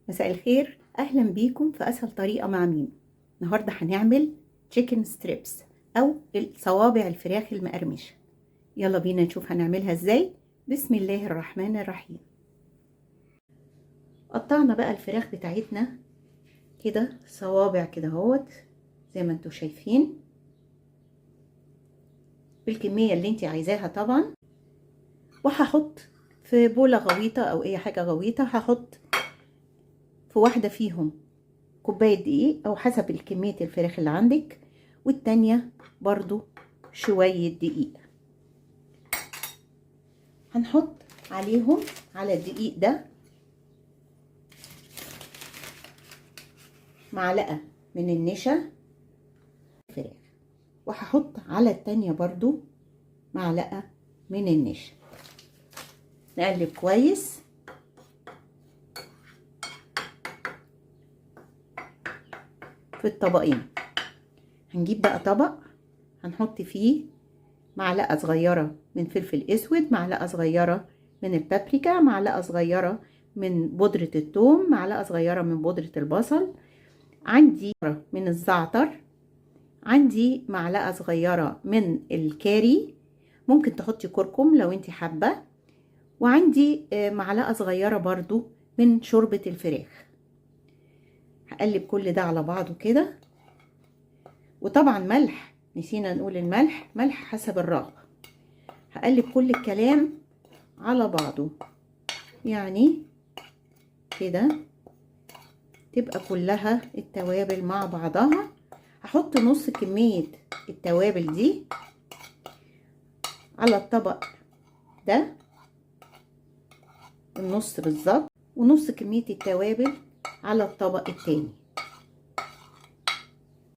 مساء الخير، اهلا بيكم في اسهل طريقه مع ميمي. النهارده هنعمل chicken strips او صوابع الفراخ المقرمشه. يلا بينا نشوف هنعملها ازاي. بسم الله الرحمن الرحيم. قطعنا بقى الفراخ بتاعتنا كده صوابع كده اهوت زي ما انتم شايفين، بالكمية اللي انت عايزاها طبعا. وهحط في بوله غويطه او اي حاجة غويطه، هحط في واحدة فيهم كوباية دقيق او حسب الكمية الفراخ اللي عندك، والتانية برضو شوية دقيق. هنحط عليهم على الدقيق ده معلقه من النشا فراخ، وهحط على التانية برضو معلقه من النشا. نقلب كويس. في الطبقين هنجيب بقى طبق هنحط فيه معلقة صغيرة من فلفل اسود، معلقة صغيرة من البابريكا، معلقة صغيرة من بودرة الثوم، معلقة صغيرة من بودرة البصل، عندي من الزعتر، عندي معلقة صغيرة من الكاري، ممكن تحطي كركم لو انت حابة، وعندي معلقة صغيرة برضو من شوربة الفراخ. هقلب كل ده على بعضه كده، وطبعا ملح، نسينا نقول الملح، ملح حسب الرغبة. هقلب كل الكلام على بعضه يعني كده تبقى كلها التوابل مع بعضها. هحط نص كمية التوابل دي على الطبق ده، النص بالظبط، ونص كمية التوابل على الطبق التاني.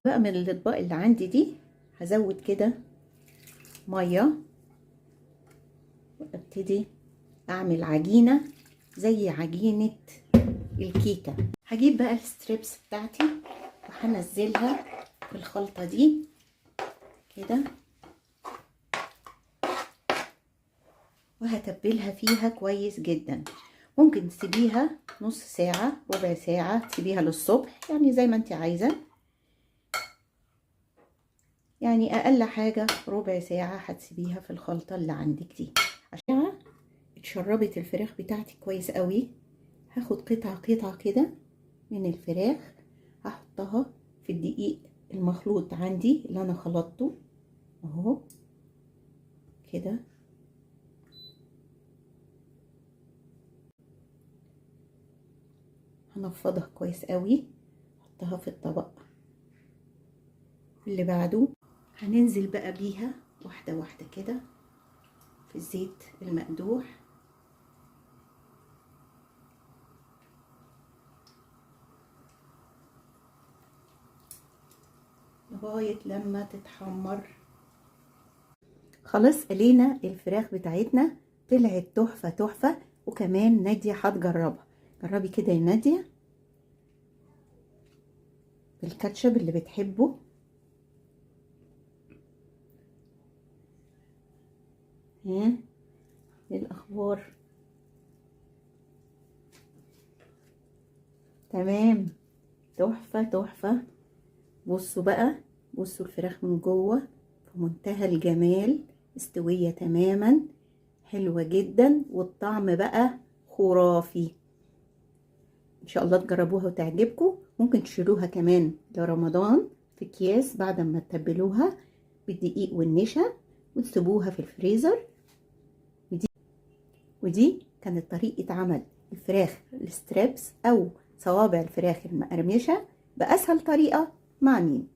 بقى من الاطباق اللي عندي دي هزود كده مية وابتدي اعمل عجينه زي عجينه الكيكه. هجيب بقى الستريبس بتاعتي وهنزلها في الخلطة دي كده، وهتبلها فيها كويس جدا. ممكن تسيبيها نص ساعة، ربع ساعة، تسيبيها للصبح، يعني زي ما انت عايزة. يعني اقل حاجة ربع ساعة هتسيبيها في الخلطة اللي عندك دي. عشان اتشربت الفراخ بتاعتي كويس قوي، هاخد قطعة قطعة كده من الفراخ هحطها في الدقيق المخلوط عندي اللي انا خلطته اهو كده. هنفضها كويس قوي، احطها في الطبق اللي بعده. هننزل بقى بيها واحدة واحدة كده في الزيت المقدوح. لغاية لما تتحمر. خلاص قلينا الفراخ بتاعتنا، طلعت تحفة تحفة. وكمان نادية هتجربها. جربي كده يا نادية بالكاتشب اللي بتحبه. ها ايه الاخبار؟ تمام، تحفة تحفة. بصوا بقى، بصوا الفراخ من جوه في منتهى الجمال، استوية تماما، حلوة جدا، والطعم بقى خرافي. ان شاء الله تجربوها وتعجبكم. ممكن تشيلوها كمان لرمضان في اكياس بعد ما تتبلوها بالدقيق والنشا وتسيبوها في الفريزر. ودي كانت طريقة عمل الفراخ ال strips او صوابع الفراخ المقرمشة بأسهل طريقة مع ميمي.